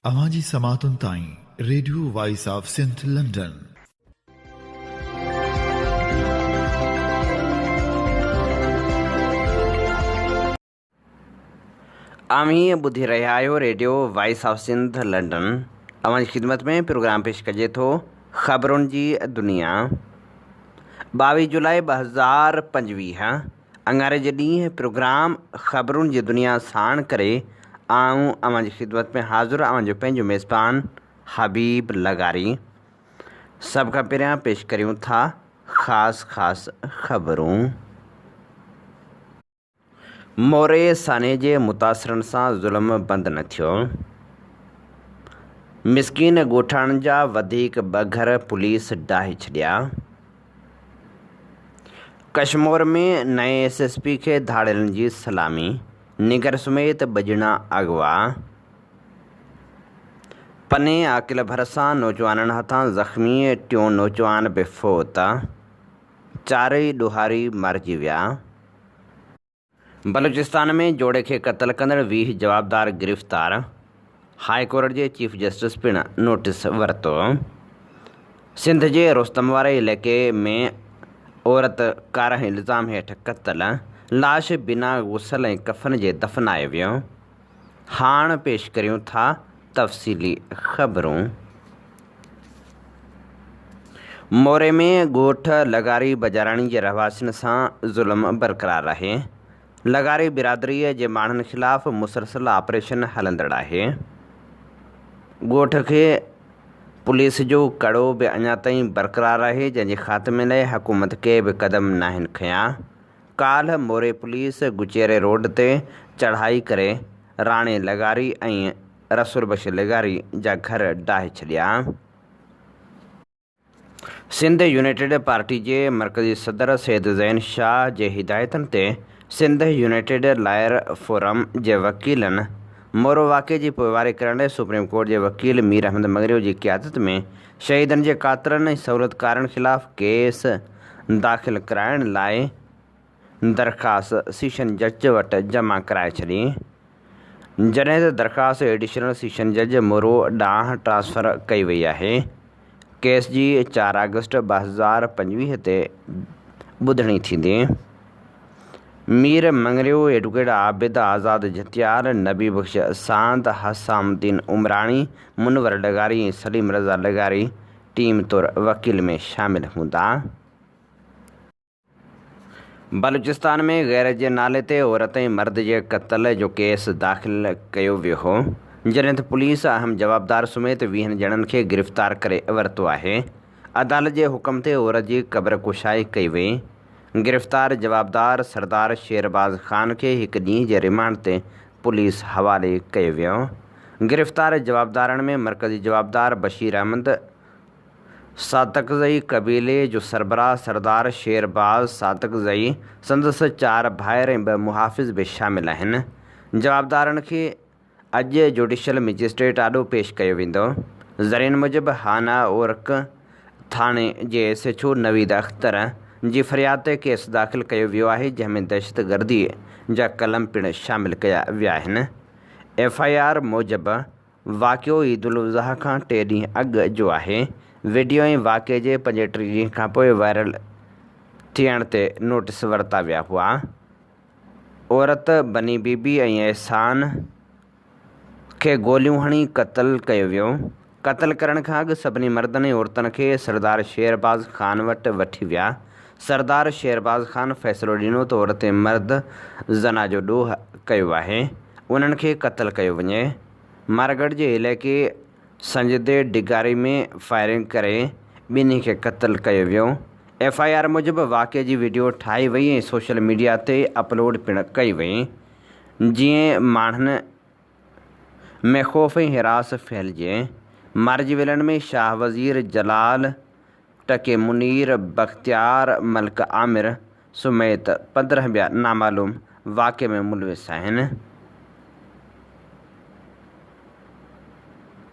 اوهان جي سماعتن تائين radio voice of Sindh London. اوهين ٻڌي رهيا آهيو radio voice of Sindh London. اوهان جي خدمت ۾ پروگرام پيش ڪجي ٿو خبرن جي دنيا. 22 جولاء 2025 اڱاري جي ڏينهن پروگرام خبرن جي دنيا ساڻ ڪري آئون اوهان جي خدمت ۾ حاضر اوهان جو پنهنجو ميزبان حبيب لغاري. سڀ کان پهريان پيش ڪريون ٿا خاص خاص خبرون. موري سانحي جي متاثرن سان ظلم بند نه ٿيو، مسڪين ڳوٺاڻن جا وڌيڪ ٻه گهر پوليس ڊاهي ڇڏيا. ڪشمور ۾ نئين ايس ايس پي کي ڌاڙيلن جي سلامي، نينگر سميت ٻه ڄڻا اغوا. پني عاقل ڀرسان نوجوانن هٿان زخمي ٽيون نوجوان به فوت، چارئي ڏوهاري مارجي ويا. بلوچستان ۾ جوڙي کي قتل ڪندڙ 20 جوابدار گرفتار، هاء ڪورٽ جي چيف جسٽس پڻ نوٽيس ورتو. سنڌ جي رستم واري علائقي ۾ عورت ڪارنهن الزام هيٺ قتل، لاش بنا غسل ۽ ڪفن جي دفنايو ويو. هاڻ پيش ڪريون ٿا تفصيلي خبرون. موري ۾ ڳوٺ لغاري بجاراڻي جي رهواسين سان ظلم برقرار آهي، لغاري برادري جي ماڻهن خلاف مسلسل آپريشن هلندڙ آهي، ڳوٺ کي پوليس جو ڪڙو به اڃا تائين برقرار آهي، جنهن جي خاتمي لاء حڪومت ڪي به قدم ناهن کنيا، ڪالهه موري پوليس گچيري روڊ تي چڙهائي ڪري راڻي لغاري ۽ رسول بخش لغاري جا گهر ڊاهي ڇڏيا. سنڌ يونائيٽيڊ پارٽي جي مرڪزي صدر سيد زين شاهه جي هدايتن تي سنڌ يونائيٽيڊ لائر فورم جي وڪيلن مورو واقعي جي پوئواري ڪرڻ لاء سپريم ڪورٽ جي وڪيل مير احمد مڱريو جي قيادت ۾ شهيدن جي قاتلن ۽ سهولتڪارن خلاف ڪيس داخل ڪرائڻ لاء درخواست سيشن جج وٽ جمع ڪرائي ڇڏي، جڏهن ته درخواست ايڊيشنل سيشن جج مورو ڏانهن ٽرانسفر ڪئي وئي آهي. ڪيس جي چار آگسٽ 2025 تي ٻڌڻي ٿيندي. مير مڱريو، ايڊووڪيٽ عابد آزاد جهتيال، نبي بخش ساند، حسام الدين عمراڻي، منور لغاري ۽ سليم رضا لغاري ٽيم طور وڪيل ۾ شامل هوندا. بلوچستان ۾ غيرت جي نالي تي عورت ۽ مرد جي قتل جو ڪيس داخل ڪيو ويو هو، جڏهن ته پوليس اهم جوابدار سميت ويهن ڄڻن کي گرفتار ڪري ورتو آهي. عدالت جي حڪم تي عورت جي قبر ڪشائي ڪئي وئي. گرفتار جوابدار سردار شيرباز خان کي هڪ ڏينهن جي ريمانڊ تي پوليس حوالي ڪيو ويو. گرفتار جوابدارن ۾ مرڪزي جوابدار بشير احمد ساتڪزئي قبيلي جو سربراهه سردار شير باز ساتڪزئي، سندس چار ڀائر ۽ ٻه محافظ به شامل آهن. جوابدارن کي اڄ جوڊيشل مئجسٽريٽ آڏو پيش ڪيو ويندو. ذريعن موجب هانا اورڪ ٿاڻي جي S H O Naveed Akhtar جي فرياد تي ڪيس داخل ڪيو ويو آهي، جنهن ۾ دهشتگردي جا قلم پڻ شامل ڪيا ويا آهن. ايف I R موجب واقعو عيد الاضحيٰ کان ٽي ڏينهن اڳ جو آهي. وڊيو ۽ واقعي جي 35 ڏينهن کانپوء وائرل ٿيڻ تي نوٽيس ورتا ويا هئا. عورت بني بي بي ۽ احسان کي گوليون هڻي قتل ڪيو ويو. قتل ڪرڻ کان اڳ سڀني مردن ۽ عورتن کي سردار شيرباز خان وٽ وٺي ويا. سردار شيرباز خان فيصلو ڏنو ته عورت ۽ مرد زنا جو ڏوهه ڪيو آهي، انهن کي قتل ڪيو وڃي. مارڳڙ جي علائقي سنجدي ڊگاري ۾ فائرنگ ڪري ٻنهي کي قتل ڪيو ويو. ايف I R موجب واقعي جي وڊيو ٺاهي وئي ۽ سوشل ميڊيا تي اپلوڊ پڻ ڪئي وئي جيئن ماڻهن ۾ خوف ۽ هراس ڦهلجي. مارجي ويلن ۾ شاهه وزير، جلال، ٽڪي منير، بختيار، ملڪ عامر سميت 15 ٻيا نامعلوم واقعي ۾ ملوث آهن.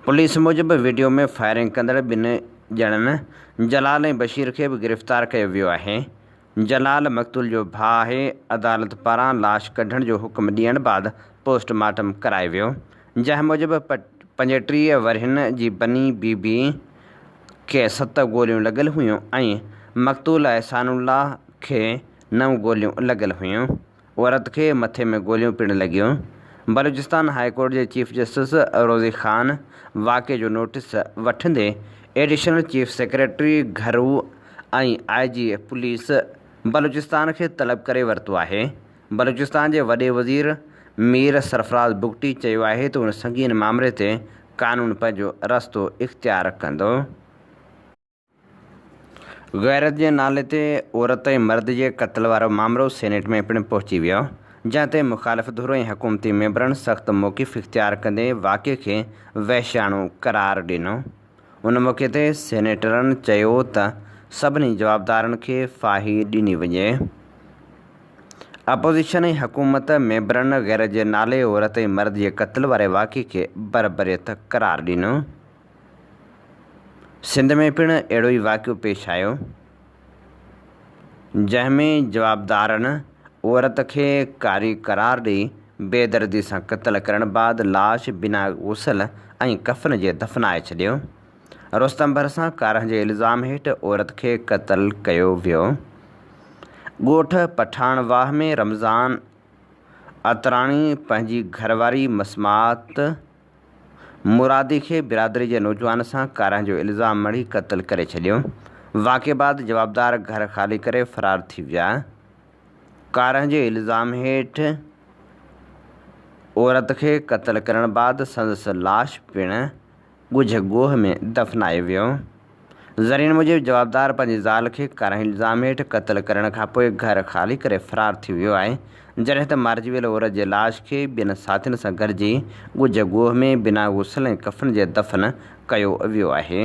پوليس موجب وڊيو ۾ فائرنگ ڪندڙ ٻن ڄڻن جلال ۽ بشير کي به گرفتار ڪيو ويو آهي. جلال مقتول جو ڀاء آهي، عدالت پاران لاش ڪڍڻ جو حڪم ڏيڻ بعد پوسٽ مارٽم ڪرايو ويو، جنهن موجب 35 ورهين جي بني بي بي کي ست گوليون لڳل هيون ۽ مقتول احسان الله کي نو گوليون لڳل هيون. عورت کي مٿي ۾ گوليون پڻ لڳيون. بلوچستان هاء ڪورٽ جي چيف جسٽس روزي خان واقعي جو نوٽيس وٺندي ايڊيشنل چيف سيڪريٽري گهرو ۽ آء جي پوليس بلوچستان کي طلب ڪري ورتو آهي. بلوچستان جي وڏي وزير مير سرفراز بگٽي چيو آهي ته ان سنگين مامري تي قانون پنهنجو رستو اختيار ڪندو. غيرت جي نالي تي عورت ۽ مرد جي قتل وارو مامرو سينيٽ ۾ پڻ پهچي ويو، جنهن تي مخالف ڌر ۽ حڪومتي ميمبرن سخت موقف اختيار ڪندي واقعي کي وحشياڻو قرار ڏنو. ان موقعي تي سينيٽرن چيو ته سڀني جوابدارن کي ڦاهي ڏني وڃي. اپوزيشن ۽ حڪومت ميمبرن غيرت جي نالي عورت ۽ مرد جي قتل واري واقعي کي بربريت قرار ڏنو. سنڌ ۾ پڻ اهڙو ئي واقعو پيش آيو، جنهن ۾ جوابدارن عورت کي ڪاري قرار ڏئي بيدردي سان قتل ڪرڻ بعد لاش بنا غسل ۽ ڪفن جي دفنائي ڇڏيو. رستم ڀرسان ڪارنهن جي الزام هيٺ عورت کي قتل ڪيو ويو. ڳوٺ پٺاڻ واهه ۾ رمضان عطراڻي پنهنجي گهرواري مسمات مرادي کي برادري جي نوجوان سان ڪارنهن جو الزام مڙهي قتل ڪري ڇڏيو. واقعي بعد جوابدار گهر خالي ڪري فرار ٿي ويا. ڪارنهن جي الزام هيٺ عورت کي قتل ڪرڻ بعد سندس لاش پڻ ڳجهه ڳوهه ۾ دفنايو ويو. ذريعن موجب جوابدار پنهنجي زال کي ڪارنهن الزام هيٺ قتل ڪرڻ کانپوء گهر خالي ڪري فرار ٿي ويو آهي، جڏهن ته مارجي ويل عورت جي لاش کي ٻين ساٿين سان گڏجي ڳجهه ڳوهه ۾ بنا غسل ۽ ڪفن جي دفن ڪيو ويو آهي.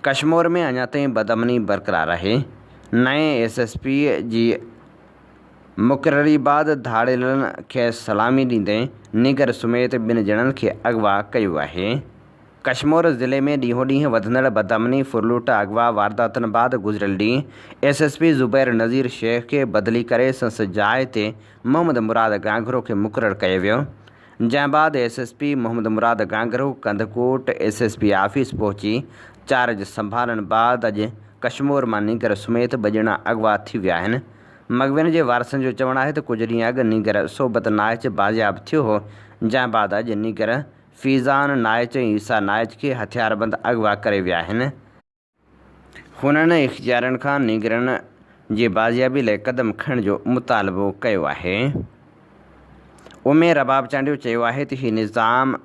ڪشمور ۾ اڃا تائين بدامني برقرار آهي، نئين ايس ايس پي جي مقرري بعد ڌاڙيلن کيس سلامي ڏيندي نينگر سميت ٻن ڄڻن کي اغوا ڪيو آهي. ڪشمور ضلعي ۾ ڏينهون ڏينهن وڌندڙ بدامني، ڦرلوٽ، اغوا وارداتن بعد گذريل ڏينهن S S P Zubair Nazir Shaikh کي بدلي ڪري سندس جاء تي محمد مراد گانگهرو کي مقرر ڪيو ويو، جنهن بعد S S P Muhammad Murad Ghanghro Kandhkot S S P office پهچي چارج سنڀالڻ بعد اڄ ڪشمور مان نينگر سميت ٻه ڄڻا اغوا ٿي ويا آهن. مغوين جي وارثن جو چوڻ آهي ته ڪجهه ڏينهن اڳ نينگر صحبت نائچ بازياب ٿيو هو، جنهن بعد اڄ نينگر فيضان نائچ ۽ عيسيٰ نائچ کي هٿياربند اغوا ڪري ويا آهن. هنن اختيارين کان نينگرن جي بازيابي لاء قدم کڻڻ جو مطالبو ڪيو آهي. امي رباب چانڊيو چيو آهي ته هي نظام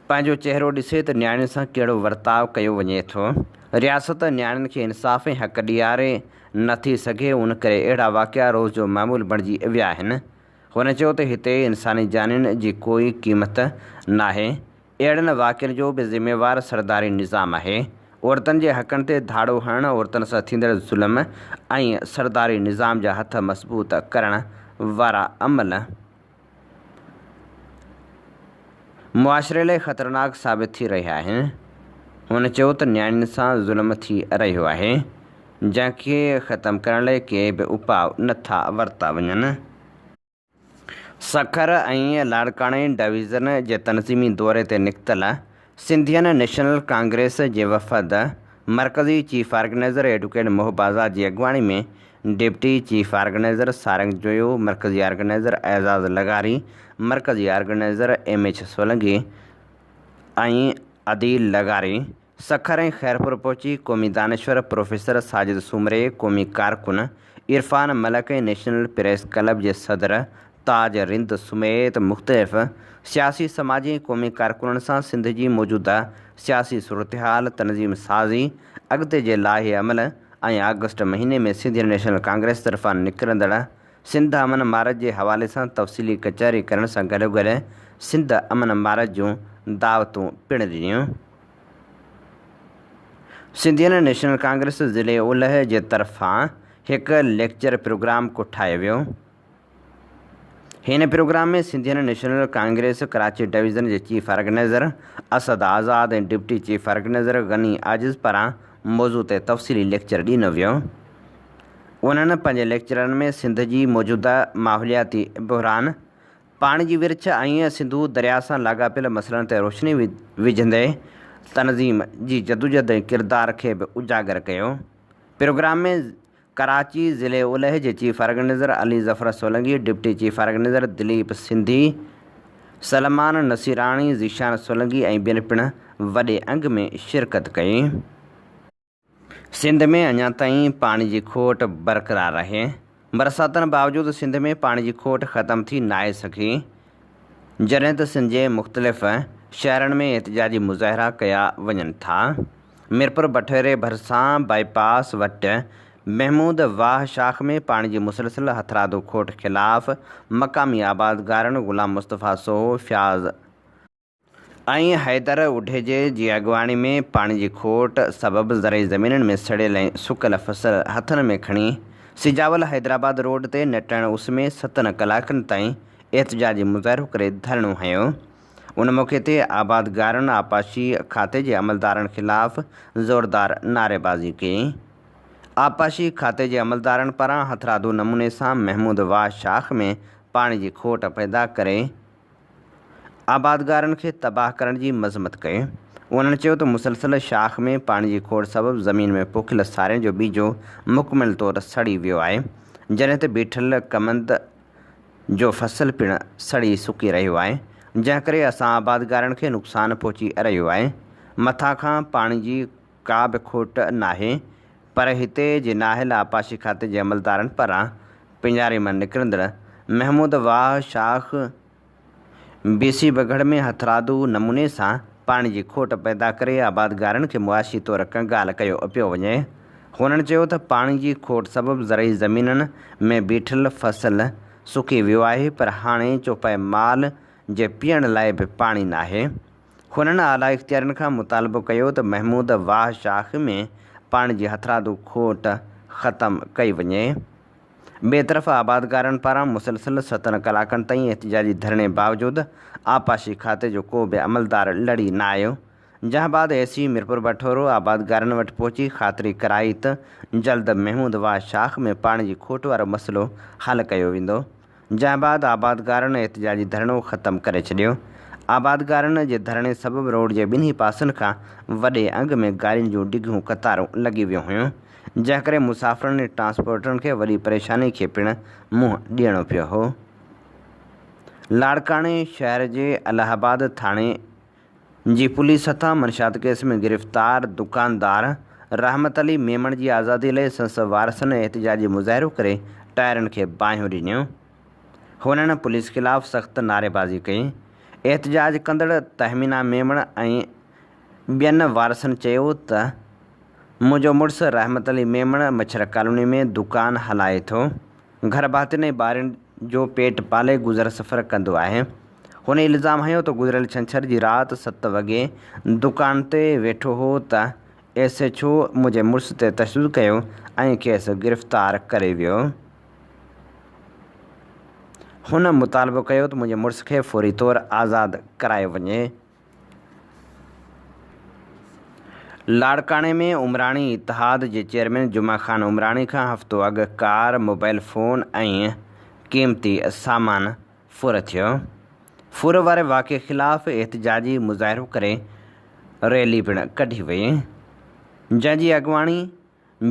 پنهنجو چهرو ڏسي ته نياڻين سان ڪهڙو ورتاء ڪيو وڃي ٿو. رياست نياڻين کي انصاف ۽ حق ڏياري نه ٿي سگهي ان ڪري اهڙا واقعا روز جو معمول بڻجي ويا آهن. هن چيو ته هتي انساني جانين جي ڪوئي قيمت ناهي، اهڙن واقعن جو به ذميوار سرداري نظام آهي، عورتن جي حقن تي ڌاڙو هڻڻ، عورتن سان ٿيندڙ ظلم ۽ سرداري نظام جا هٿ مضبوط ڪرڻ وارا عمل معاشري لاء خطرناڪ ثابت ٿي رهيا آهن. هن چيو ته نياڻين سان ظلم ٿي رهيو آهي، جنهن کي ختم ڪرڻ لاء ڪي به اپاء نه ٿا ورتا وڃن. سکر ۽ لاڙڪاڻي ڊويزن جي تنظيمي دوري تي نڪتل سنڌين نيشنل ڪانگريس جي وفد مرڪزي chief organizer advocate Mohib Azad جي اڳواڻي ۾ deputy chief organizer Sarang Joyo, مرڪزي آرگنائيزر اعزاز لغاري، مرڪزي organizer M H Solangi ۽ Adeel لغاري سکر ۽ خيرپور پهچي قومي دانشور پروفيسر ساجد سومري، قومي ڪارڪن عرفان ملڪ ۽ نيشنل پريس ڪلب جي صدر تاج رند سميت مختلف سياسي، سماجي ۽ قومي ڪارڪنن سان سنڌ جي موجوده سياسي صورتحال، تنظيم سازي، اڳتي جي لائحه عمل ۽ آگسٽ مهيني ۾ سنڌ نيشنل ڪانگريس طرفان نڪرندڙ سنڌ امن مارچ جي حوالي سان تفصيلي ڪچهري ڪرڻ سان گڏوگڏ سنڌ امن مارچ جون دعوتون پڻ ڏنيون. سنڌين نيشنل ڪانگريس ضلعي اولهه جي طرفان هڪ ليڪچر پروگرام ڪوٺايو ويو. هن پروگرام ۾ سنڌين نيشنل ڪانگريس ڪراچي ڊويزن جي chief organizer Asad Azad ۽ deputy chief organizer Ghani Ajiz پاران موضوع تي تفصيلي ليڪچر ڏنو ويو. انهن پنهنجي ليڪچرن ۾ سنڌ جي موجوده ماحولياتي بحران، پاڻي جي ورڇ ۽ سنڌو درياء سان لاڳاپيل مسئلن تي روشني وجهندي تنظيم جي جدوجهد ۽ ڪردار کي به اجاگر ڪيو. پروگرام ۾ ڪراچي ضلعي اولهه جي chief organizer Ali Zafar Solangi, deputy chief organizer Dilip Sindhi, Salman Nasirani, Zeeshan Solangi ۽ ٻين پڻ وڏي انگ ۾ شرڪت ڪئي. سنڌ ۾ اڃا تائين پاڻي جي کوٽ برقرار آهي، برساتن باوجود سنڌ ۾ پاڻي جي کوٽ ختم ٿي ناهي سگهي، جڏهن ته سنڌ جي مختلف شهرن ۾ احتجاجي مظاهرا ڪيا وڃن ٿا. ميرپور بٺوري ڀرسان بائي پاس وٽ محمود واهه شاخ ۾ پاڻي جي مسلسل هٿرادو کوٽ خلاف مقامي آبادگارن غلام مصطفيٰ سوهو، فياض. ۽ حيدر اڍيجي جي اڳواڻي ۾ پاڻي جي کوٽ سبب زرعي زمينن ۾ سڙيل ۽ سڪل فصل هٿن ۾ کڻي سجاول حيدرآباد روڊ تي نٽهڻ اس ۾ ستن ڪلاڪن تائين احتجاجي مظاهرو ڪري ڌرڻو هنيو. ان موقعي تي آبادگارن آبپاشي کاتي جي عملدارن خلاف زوردار نعريبازي ڪئي. آبپاشي کاتي جي عملدارن پاران هٿرادو نموني سان محمود واهه شاخ ۾ پاڻي جي کوٽ پيدا ڪري آبادگارن کي تباهه ڪرڻ جي مذمت ڪئي. انهن چيو ته مسلسل شاخ ۾ پاڻي جي کوٽ سبب زمين ۾ پوکيل سارين جو ٻيجو مڪمل طور سڙي ويو آهي، جڏهن ته بيٺل ڪمند جو فصل پڻ سڙي سڪي رهيو آهي، جنهن ڪري اسان آبادگارن کي نقصان پهچي رهيو آهي، مٿان کان پاڻي جي ڪا به کوٽ ناهي پر هتي جي نااهل آبپاشي کاتي جي عملدارن پاران پڃاري مان نڪرندڙ محمود واهه شاخ بي سي بگهڙ ۾ هٿرادو نموني سان پاڻي جي کوٽ پيدا ڪري آبادگارن کي معاشي طور ڪنگال ڪيو پيو وڃي. هنن چيو ته پاڻي جي کوٽ سبب زرعي زمينن ۾ بيٺل فصل سڪي ويو آهي پر هاڻي چوپائي مال جي پيئڻ لاء به پاڻي ناهي. هنن اعليٰ اختيارين کان مطالبو ڪيو ته محمود واهه شاخ ۾ پاڻي جي هٿرادو کوٽ ختم ڪئي وڃي. ٻئي طرف آبادگارن پاران مسلسل ستن ڪلاڪن تائين احتجاجي ڌرڻي باوجود آبپاشي کاتي جو ڪو به عملدار لڙي نه آيو، جنهن بعد اي سي ميرپوربٺورو آبادگارن وٽ پهچي خاطري ڪرائي ته جلد محمود واهه شاخ ۾ پاڻي جي کوٽ وارو مسئلو حل ڪيو ويندو. جنهن بعد آبادگارن احتجاجي ڌرڻو ختم ڪري ڇڏيو. آبادگارن جي ڌرڻي سبب روڊ جي ٻنهي پاسن کان وڏي انگ ۾ گاڏين جون ڊگهيون قطارون لڳي ويون هيون، جنهن ڪري مسافرن ۽ ٽرانسپورٽرن کي وڏي پريشاني کي پڻ منهن ڏيڻو پيو هو. لاڙڪاڻي شهر جي الهه آباد ٿاڻي جي پوليس هٿان منشيات ڪيس ۾ گرفتار دڪاندار رحمت علي ميمڻ جي آزادي لئي سندس وارثن احتجاجي مظاهرو ڪري ٽائرن کي باهيون ڏنيون. هنن پوليس خلاف سخت نعريبازي ڪئي. احتجاج ڪندڙ تهمينا ميمڻ ۽ ٻين وارثن چيو ته منهنجو مڙس رحمت علي ميمڻ مڇر ڪالوني ۾ دڪان هلائي ٿو. گهر ڀاتين ۽ ٻارين جو پيٽ پالي گذر سفر ڪندو آهي. هن الزام هنيو ته گذريل ڇنڇر جي رات ست وڳي دڪان تي ويٺو هو ته ايس ايڇ او منهنجي مڙس تي تشدد ڪيو ۽ کيس گرفتار ڪري ويو. هن مطالبو ڪيو ته منهنجي مڙس کي فوري طور آزاد ڪرايو وڃي. لاڙڪاڻي ۾ عمراڻي اتحاد جي چيئرمين جمعه خان عمراڻي کان هفتو اڳ ڪار، موبائل فون ۽ قيمتي سامان ڦر ٿيو. ڦر واري واقعي خلاف احتجاجي مظاهرو ڪري ريلي پڻ ڪڍي وئي، جنهن جي اڳواڻي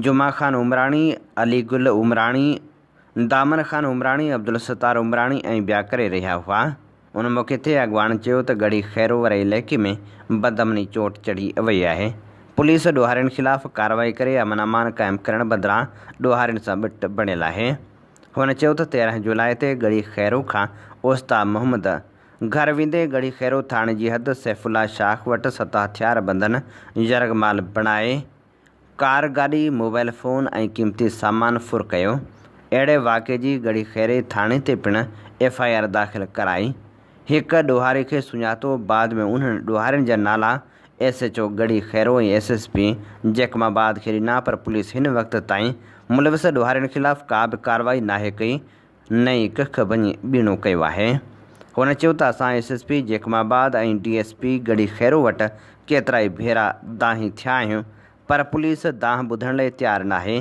جمعه خان عمراڻي، علي گل عمراڻي، دامن خان عمراڻي، عبدالستار عمراڻي ۽ ٻيا ڪري رهيا هئا. ان موقعي تي اڳواڻن چيو ته ڳڙهي خيرو واري علائقي ۾ بدامني چوٽ چڙهي وئي آهي، پوليس ڏوهارين خلاف ڪارروائي ڪري امن امان قائم ڪرڻ بدران ڏوهارين سان ٻٽ بڻيل آهي. هن چيو ته 13 جولاء تي ڳڙهي خيرو کان اوستا محمد گهر ويندي ڳڙهي خيرو ٿاڻي جي حد سيف الله شاخ وٽ ست هٿياربندن يرغمال بڻائي ڪار گاڏي، موبائل فون ۽ قيمتي سامان ڦر ڪيو. اهڙي واقعي جي ڳڙهي خيري ٿاڻي تي پڻ ايف I R داخل ڪرائي. هڪ ڏوهاري کي سڃاتو بعد ۾ انهن ڏوهارين جا نالا S H O Garhi Khairo ۽ S S P Jacobabad کي ڏنا پر پوليس هن وقت تائين ملوث ڏوهارين خلاف ڪا به ڪارروائي ناهي ڪئي نه ئي ڪک ڀڃي ٻيڻو ڪيو آهي. هن چيو ته اسان S S P Jacobabad ۽ D S P Garhi Khairo وٽ ڪيترائي ڀيرا دانهين ٿيا آهيون پر پوليس دانهن ٻڌڻ لئي تيار ناهي.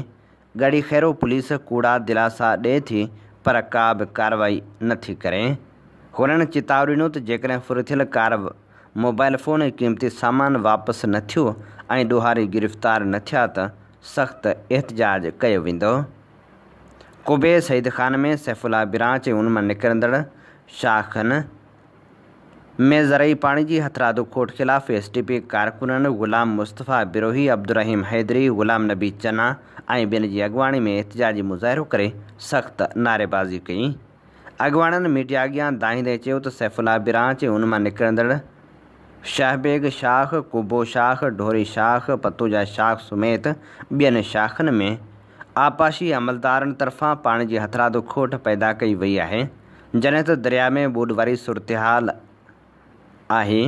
ڳڙهي خيرو پوليس ڪوڙا دلاسا ڏئي ٿي پر ڪا به ڪارروائي نه ٿي ڪري. هنن چتاء ڏنو ته جيڪڏهن ڦر ٿيل ڪار، موبائل فون ۽ قيمتي سامان واپس نه ٿيو ۽ ڏوهاري گرفتار نه ٿيا ته سخت احتجاج ڪيو ويندو. قبي سعيد خان ۾ سيف الله برانچ ۽ ان مان نڪرندڙ شاخن ۾ زرعي پاڻي جي هٿرادو کوٽ خلاف ايس ٽي پي ڪارڪنن غلام مصطفيٰ بروهي، عبدالرحيم حيدري، غلام نبي چنا ۽ ٻين جي اڳواڻي ۾ احتجاجي مظاهرو ڪري سخت نعريبازي ڪئي. اڳواڻن ميڊيا اڳيان دانهيندي چيو ته سيف الله برانچ ۽ ان مان نڪرندڙ شاهه بيگ شاخ، قبو شاخ، ڍوري شاخ، پتوجا شاخ سميت ٻين شاخن ۾ آبپاشي عملدارن طرفان پاڻي جي هٿرادو کوٽ پيدا ڪئي وئي آهي، جڏهن ته درياء ۾ ٻوڏ واري صورتحال آهي،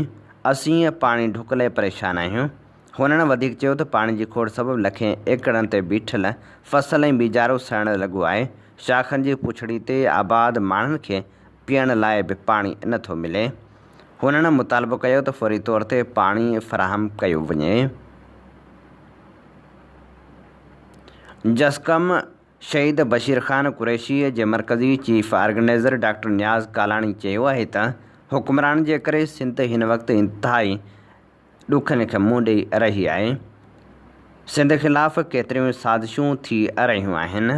اسين پاڻي ڍڪ لئي پريشان آهيون. هنن وڌيڪ چيو ته پاڻي جي کوٽ سبب لکين ايڪڙن تي بيٺل فصل ۽ ٻيجارو سڙڻ لڳو آهي، شاخن جي پڇڙي تي آباد ماڻهن کي پيئڻ لاء به پاڻي نه ٿو ملي. هنن مطالبو ڪيو ته فوري طور تي پاڻي فراهم ڪيو وڃي. جسقم شهيد بشير خان قريشيء جي مرڪزي chief organizer doctor Niaz Kalani چيو آهي ته حڪمرانن جي ڪري سنڌ هن وقت انتهائي ڏکن کي منهن ڏئي رهي آهي، سنڌ خلاف ڪيتريون سازشون ٿي رهيون آهن.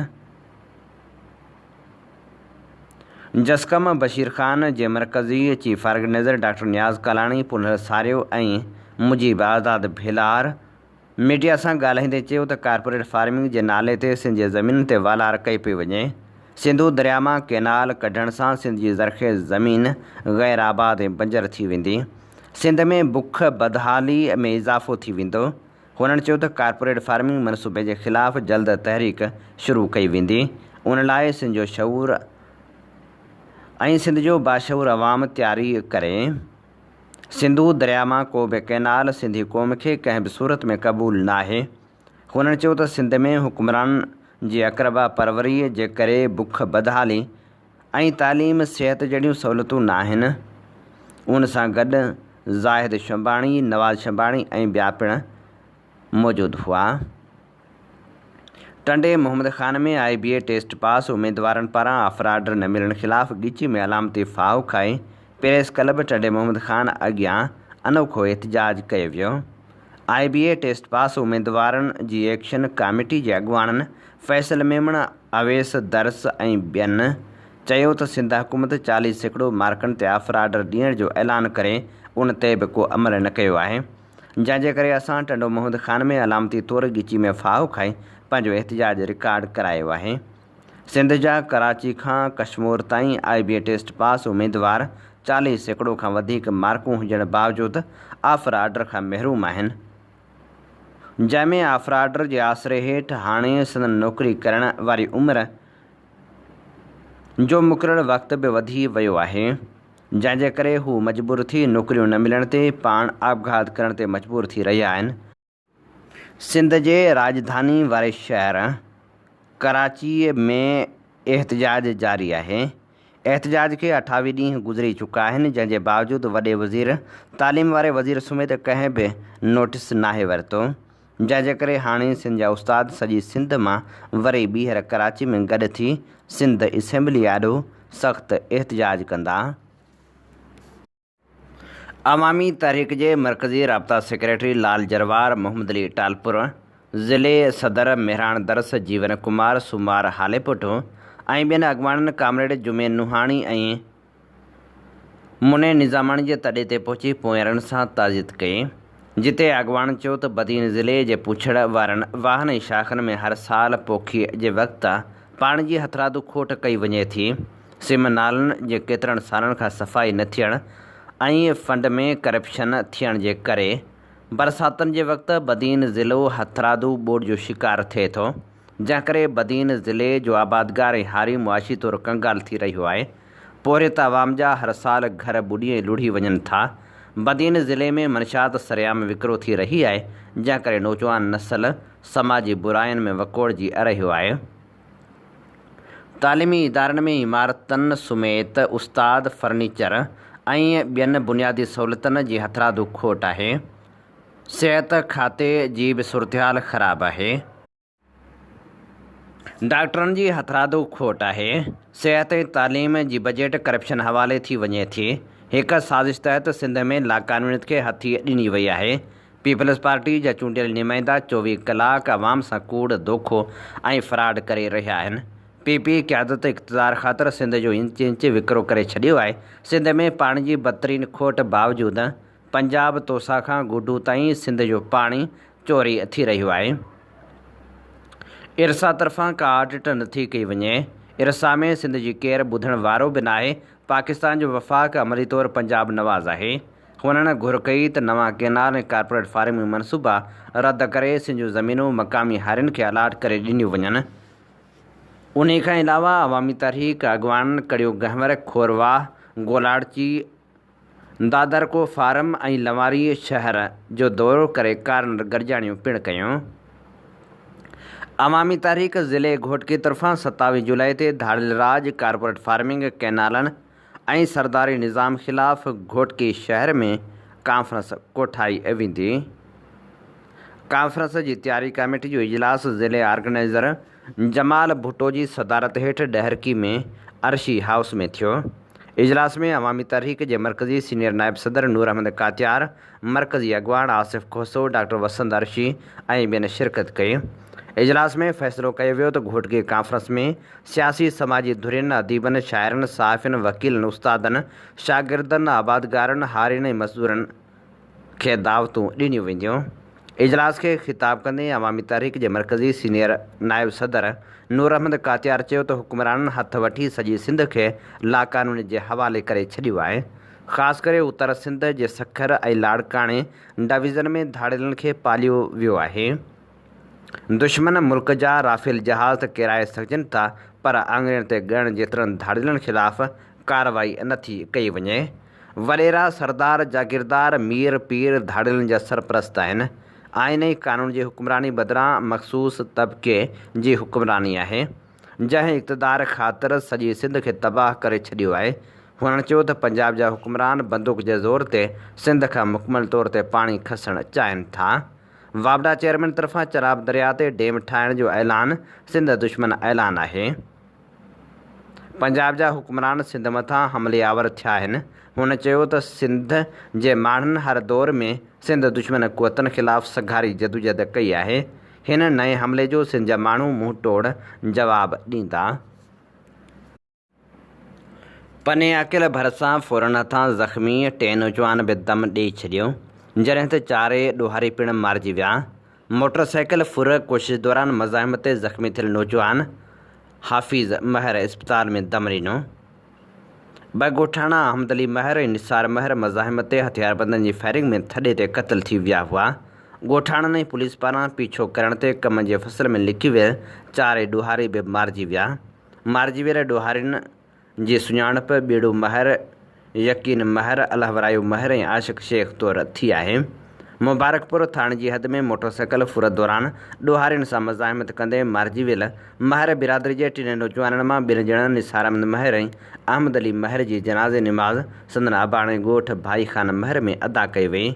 جسقم بشير خان جي مرڪزي chief organizer doctor Niaz Kalani, Punhal Sario ۽ Mujeeb Azad Bhelar media سان ڳالهائيندي چيو ته ڪارپوريٽ فارمنگ جي نالي تي سنڌ جي زمينن تي والار ڪئي پئي وڃي، سنڌو درياء مان ڪئنال ڪڍڻ سان سنڌ جي زرخيز زمين غير آباد ۽ بنجر ٿي ويندي، سنڌ ۾ بک بدحالي ۾ اضافو ٿي ويندو. هنن چيو ته ڪارپوريٽ فارمنگ منصوبي جي خلاف جلد تحريڪ شروع ڪئي ويندي، ان لاء سنڌ جو شعور ۽ سنڌ جو باشعور عوام تياري ڪري. سنڌو درياء مان ڪو به ڪئنال سنڌي قوم کي ڪنهن به صورت ۾ قبول ناهي. هنن چيو ته سنڌ ۾ حڪمرانن جي اقربا پروريء جي ڪري بک، بدحالي ۽ تعليم، صحت جهڙيون سهولتون ناهن. ان سان گڏ زاهد شنباڻي، نواز شنباڻي ۽ ٻيا پڻ موجود هئا. Tando Muhammad Khan ۾ I B A test pass اميدوارن پاران آفر آرڊر نه ملڻ خلاف ڳچي ۾ علامتي ڦاهو کائي پريس ڪلب ٽنڊي محمد خان اڳيان انوکو احتجاج ڪيو ويو. آء بي اي ٽيسٽ پاس اميدوارن جي ايڪشن ڪاميٽي جي اڳواڻن فيصل ميمڻ، اويس درس ۽ ٻين چيو ته سنڌ حڪومت 40% مارڪن تي آفر آرڊر ڏيڻ جو اعلان ڪري ان تي به ڪو عمل نه ڪيو آهي. جنهن جي ڪري اسان ٽنڊو محمد خان ۾ علامتي طور ڳچي ۾ ڦاهو کائي پنهنجو احتجاج رڪارڊ ڪرايو آهي. سنڌ جا ڪراچي کان ڪشمور تائين آء بي اي ٽيسٽ پاس اميدوار 40% کان وڌيڪ مارڪون هجڻ باوجود آفر آرڊر کان محروم آهن. جنهن ۾ آفر آرڊر جي آسري هيٺ هاڻي سندن نوڪري ڪرڻ واري عمر جو مقرر وقت به وڌي ويو آهي. جنهن جي ڪري هو مجبور ٿي نوڪريون نه ملڻ تي پاڻ آپگهات ڪرڻ تي مجبور ٿي رهيا آهن. سنڌ جي راڄڌاني واري شهر ڪراچيء ۾ احتجاج جاري آهي. احتجاج کي 28 ڏينهن گذري چڪا آهن جنهن جي باوجود وڏي وزير، تعليم واري وزير سميت ڪنهن به نوٽيس ناهي ورتو. جنهن جي ڪري هاڻي سنڌ جا استاد سڄي سنڌ مان وري ٻيهر ڪراچي ۾ گڏ ٿي سنڌ اسيمبلي آڏو سخت احتجاج ڪندا. عوامي تحريڪ جي مرڪزي رابطا سيڪريٽري لال جروار، محمد علي ٽالپر، ضلعي صدر مهراڻ درس جيون ڪمار سومار هاليپوٽو ۽ ٻين اڳواڻن ڪامريڊ جمعي نوحاڻي ۽ مني نظاماڻي جي تڏي تي پهچي پوئينرن سان تعزيت ڪئي، جتي اڳواڻن چيو ته بدين ضلعي جي پوڇڙ وارن واهن ۽ شاخن ۾ هر سال پوکيء جي وقت پاڻي جي هٿرادو کوٽ ڪئي وڃي ٿي، سم نالن جي ڪيترن سالن کان صفائي نه ٿيڻ ۽ فنڊ ۾ ڪرپشن ٿيڻ جي ڪري برساتن جي وقت بدين ضلعو هٿرادو ٻوڏ جو شڪار ٿئي ٿو. جنهن ڪري بدين ضلعي جو آبادگار ۽ هاري معاشي طور ڪنگال ٿي رهيو آهي. پورهيت عوام جا هر سال گهر ٻڏي ۽ لڙهي وڃن ٿا. بدين ضلعي ۾ منشيات سرعام وڪرو ٿي رهي آهي، جنهن ڪري نوجوان نسل سماجي براين ۾ وڪوڙجي رهيو آهي. تعليمي ادارن ۾ عمارتن سميت استاد، فرنيچر ۽ ٻين بنيادي سهولتن جي هٿرادو کوٽ آهي. صحت کاتي جي به صورتحال خراب آهي. ڊاڪٽرن جي هٿرادو کوٽ آهي، صحت ۽ تعليم جي بجيٽ ڪرپشن حوالي ٿي وڃي ٿي، هڪ سازش تحت سنڌ ۾ لاقانونيت کي هٿي ڏني وئي آهي، پيپلز پارٽي جا چونڊيل نمائندا 24 ڪلاڪ عوام سان ڪوڙ، دوکو ۽ فراڊ ڪري رهيا آهن، پي پي قيادت اقتدار خاطر سنڌ جو انچ انچ وڪرو ڪري ڇڏيو آهي، سنڌ ۾ پاڻي جي بدترين کوٽ باوجود پنجاب توسا کان گڊو تائين سنڌ جو پاڻي چوري ٿي رهيو آهي. ارسا طرفان ڪا آڊٽ نٿي ڪئي وڃي. ارسا ۾ سنڌ جي ڪير ٻڌڻ وارو به ناهي. پاڪستان جو وفاق عملي طور پنجاب نواز آهي. هنن گهر ڪئي ته نوان ڪينال ۽ ڪارپوريٽ فارمنگ منصوبا رد ڪري سنڌ جون زمينون مقامي هارين کي الاٽ ڪري ڏنيون وڃن. انهي کان علاوه عوامي تحريڪ اڳواڻن ڪڙيو گهنور، کورواهه، گولاڙچي، دادرڪو فارم ۽ لنواري شهر جو دورو ڪري ڪارنر گڏجاڻيون پڻ ڪيون. عوامي تحريڪ ضلعي گهوٽڪي طرفان 27 جولائي تي ڌاڙيل راڄ، ڪارپوريٽ فارمنگ، ڪئنالن ۽ سرداري نظام خلاف گهوٽڪي شهر ۾ ڪانفرنس ڪوٺائي ويندي. ڪانفرنس جي تياري ڪاميٽي جو اجلاس ضلعي آرگنائيزر جمال ڀٽو جي صدارت هيٺ ڏهرڪي ۾ عرشي هائوس ۾ ٿيو. اجلاس ۾ عوامي تحريڪ جي مرڪزي سينيئر نائب صدر نور احمد ڪاتيار، مرڪزي اڳواڻ آصف کوسو، ڊاڪٽر وسند عرشي ۽ ٻين شرڪت ڪئي. اجلاس ۾ فيصلو ڪيو ويو ته گهوٽڪي ڪانفرنس ۾ سياسي سماجي ڌرين، اديبن، شاعرن، صحافين، وڪيلن، استادن، شاگردن، آبادگارن، هارين ۽ مزدورن کي دعوتون ڏنيون وينديون. اجلاس کي خطاب ڪندي عوامي تحريڪ جي مرڪزي سينيئر نائب صدر نور احمد ڪاتيار چيو ته حڪمرانن هٿ وٺي سڄي سنڌ کي لاقانونيت جي حوالي ڪري ڇڏيو آهي، خاص ڪري اتر سنڌ جي سکر ۽ لاڙڪاڻي ڊويزن ۾ ڌاڙيلن کي پاليو ويو آهي. دشمن ملڪ جا رافيل جهاز ته ڪيرائي سگهجن ٿا پر آڱرين تي ڳڻڻ جيترن ڌاڙيلن خلاف ڪارروائي نه ٿي ڪئي وڃي. وڏيرا، سردار، جاگيردار، مير، پير ڌاڙيلن جا سرپرست آهن. آئين ۽ قانون جي حڪمراني بدران مخصوص طبقي جي حڪمراني آهي. جنهن اقتدار خاطر سڄي سنڌ کي تباهه ڪري ڇڏيو آهي. هنن چيو ته پنجاب جا حڪمران بندوق جي زور تي سنڌ کان مڪمل طور تي پاڻي کسڻ چاهين ٿا. واپڊا چيئرمين طرفان چناب درياء تي ڊيم ٺاهڻ جو اعلان سنڌ دشمن اعلان آهي. پنجاب جا حڪمران سنڌ مٿان حملي آور ٿيا آهن. هن چيو ته سنڌ جي ماڻهن هر دور ۾ سنڌ دشمن قوتن خلاف سگهاري جدوجهد ڪئي آهي. هن نئين حملي جو سنڌ جا ماڻهو منهن ٽوڙ جواب ڏيندا. پني عاقل ڀرسان ڦورن هٿان زخمي ٽي نوجوان به دم ڏئي ڇڏيو، جڏهن ته چارئي ڏوهاري پڻ مارجي ويا. موٽر سائيڪل ڦر ڪوشش دوران مزاحمت تي زخمي ٿيل نوجوان حفيظ مهر اسپتال ۾ دم ڏنو. ٻه ڳوٺاڻا احمد علي مهر ۽ نثار مهر مزاحمت تي هٿياربندن جي فائرنگ ۾ ٿڏي تي قتل ٿي ويا هئا. ڳوٺاڻن ۽ پوليس پاران پيڇو ڪرڻ تي ڪم جي فصل ۾ لڪي ويل چارئي ڏوهاري به مارجي ويا. مارجي ويل ڏوهارين جي سڃاڻپ ٻيڙو مهر، يقين مهر، الهورايو مهر ۽ عاشق شيخ طور ٿي آهي. مبارڪپور ٿاڻي جي حد ۾ موٽرسائيڪل ڦر دوران ڏوهارين سان مزاحمت ڪندي مارجي ويل مهر برادري جي ٽن نوجوانن مان ٻن ڄڻن نثار احمد مهر ۽ احمد علي مهر جي جنازي نماز سندن اباڻي ڳوٺ ڀائي خان مهر ۾ ادا ڪئي وئي.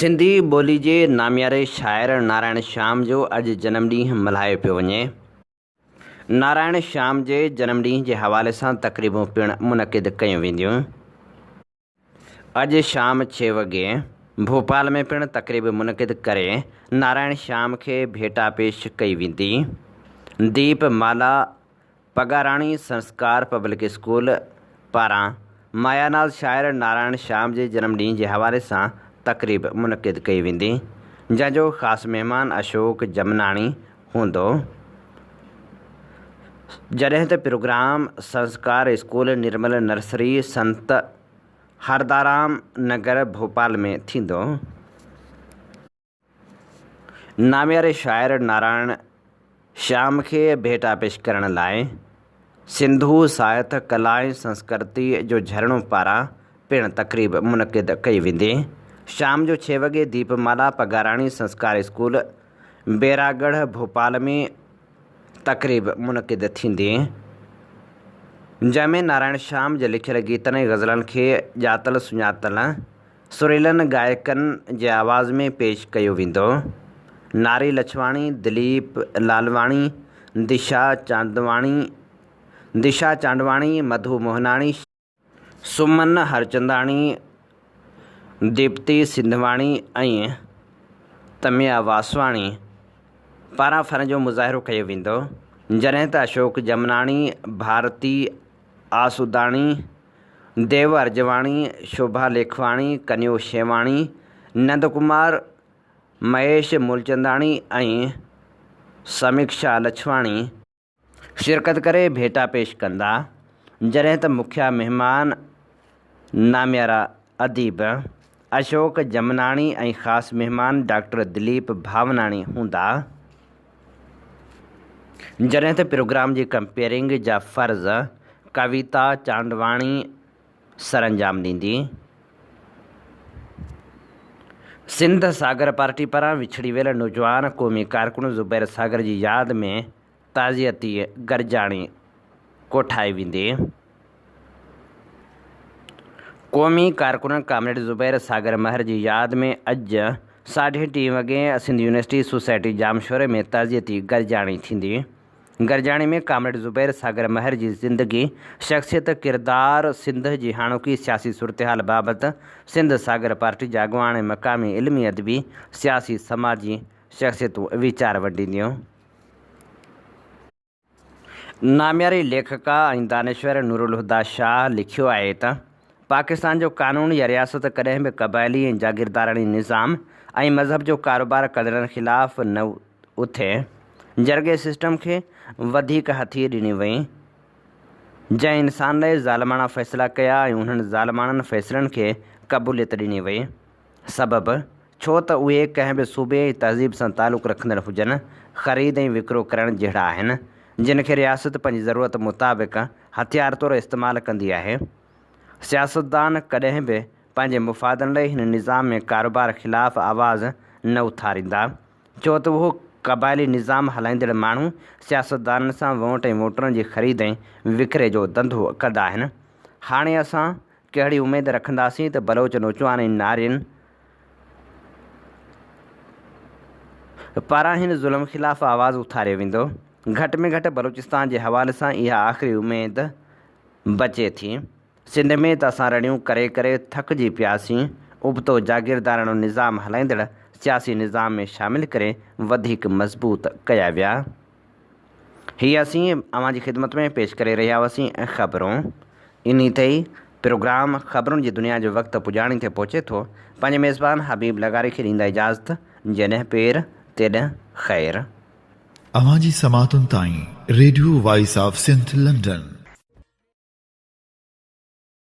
سنڌي ٻولي جي نامياري شاعر نارائڻ شيام جو اڄ جنم ڏينهن ملهايو پيو وڃي. نارائڻ شيام جي جنم ڏينهن جي حوالي سان تقريبون پڻ منعقد ڪيون وينديون. اڄ شام ڇهه وڳي ڀوپال ۾ پڻ تقريب منعقد ڪري نارائڻ شيام کي ڀيٽا پيش ڪئي ويندي. ديپ مالا پڳاراڻي سنسڪار پبلڪ اسڪول پاران ماياناز شاعر نارائڻ شيام جي جنم ڏينهن جي حوالي سان تقريب منعقد ڪئي ويندي، جنهن جو خاص مهمان اشوڪ جمناڻي هوندو، جڏهن ته programme Sanskar school Nirmal nursery Sant Hardaram Nagar Bhopal ۾ ٿيندو. نامياري شاعر نارائڻ شيام کي ڀيٽا پيش ڪرڻ لاء سنڌو ساهت، ڪلا ۽ سنسڪرتي جو جهرڻو پاران پڻ تقريب منعقد ڪئي ويندي. شام جو ڇهه وڳي ديپ مالا پگاراڻي سنسڪار اسڪول بيراڳڙهه ڀوپال ۾ تقريب منعقد ٿيندي، جنهن ۾ نارائڻ شيام جي لکيل گيتن ۽ غزلن کي ڄاتل سڃاتل سريلن ڳائڪن جي آواز ۾ پيش ڪيو ويندو. ناري لڇواڻي، دليپ لالواڻي، دشا چاندواڻي، دشا چانڊواڻي، مڌو موهناڻي، سمن هرچنداڻي، ديپتي سنڌواڻي ۽ تميا واسواڻي پاران فن جو مظاهرو ڪيو ويندو، جڏهن ته اشوڪ جمناڻي، ڀارتي آسوداڻي، ديو ارجواڻي، شوڀا ليکواڻي، ڪنيو شيواڻي، نند ڪمار، مهيش مولچنداڻي ۽ سميڪشا لڇواڻي شرڪت ڪري ڀيٽا پيش ڪندا، جڏهن ته مکيه مهمان ناميارا اديب اشوڪ جمناڻي ۽ خاص مهمان ڊاڪٽر دليپ ڀاوناڻي هوندا، جڏهن ته پروگرام جي ڪمپيئرنگ جا فرض ڪويتا چانڊواڻي سرانجام ڏيندي. سنڌ ساگر پارٽي پاران وڇڙي ويل نوجوان قومي ڪارڪن زبير ساگر جي ياد ۾ تعزيتي گڏجاڻي ڪوٺائي ويندي. قومي ڪارڪن ڪامريڊ زبير ساگر مهر جي ياد ۾ اڄ ساڍي ٽين وڳي سنڌ يونيورسٽي سوسائٽي ڄامشوري ۾ تعزيتي گڏجاڻي ٿيندي. گڏجاڻي ۾ ڪامريڊ زبير ساگر مهر جي زندگي، شخصيت، ڪردار، سنڌ جي هاڻوڪي سياسي صورتحال بابت سنڌ ساگر پارٽي جا اڳواڻ ۽ مقامي علمي ادبي، سياسي، سماجي شخصيتون ويچار ونڊينديون. نامياري ليکڪا ۽ دانشور نورالهديٰ شاهه لکيو آهي ته، پاڪستان جو قانون يا رياست ڪڏهن به قبائلي ۽ جاگيرداراڻي نظام ۽ مذهب جو ڪاروبار ڪندڙن خلاف نه اٿي. جرڳي سسٽم کي وڌيڪ هٿي ڏني وئي، جنهن انسان لاء ظالماڻا فيصلا ڪيا ۽ انهن ظالماڻن فيصلن کي قبوليت ڏني وئي. سبب، ڇو ته اهي ڪنهن به صوبي ۽ تهذيب سان تعلق رکندڙ هجن، خريد ۽ وڪرو ڪرڻ جهڙا آهن، جن کي رياست پنهنجي ضرورت مطابق هٿيار طور استعمال ڪندي آهي. سياستدان ڪڏهن به پنهنجي مفادن لاء هن نظام ۾ ڪاروبار خلاف آواز نه اٿاريندا. ڇو ته اهو قبائلي نظام هلائيندڙ ماڻهو سياستدانن سان ووٽ ۽ ووٽرن جي خريد ۽ وڪري جو ڌنڌو ڪندا آهن. هاڻي اسان ڪهڙي اميد رکنداسين ته بلوچ نوجوان ۽ نارين پاران هن ظلم خلاف آواز اٿاريو ويندو. گهٽ ۾ گهٽ بلوچستان جي حوالي سان اها آخري اميد بچي ٿي. سنڌ ۾ ته اسان رڙيون ڪري ڪري ٿڪجي پياسين، ابتو جاگيرداراڻو نظام هلائيندڙ سياسي نظام ۾ شامل ڪري وڌيڪ مضبوط ڪيا ويا. هي اسين اوهان جي خدمت ۾ پيش ڪري رهيا هئاسين خبرون. انهي تي ئي پروگرام خبرن جي دنيا جو وقت پڄاڻي تي پهچي ٿو. پنهنجي ميزبان حبيب لغاري کي ڏيندا اجازت، جيڏهن پير تيڏهن خير. اوهان جي سماعتن تائين radio voice of Sindh London.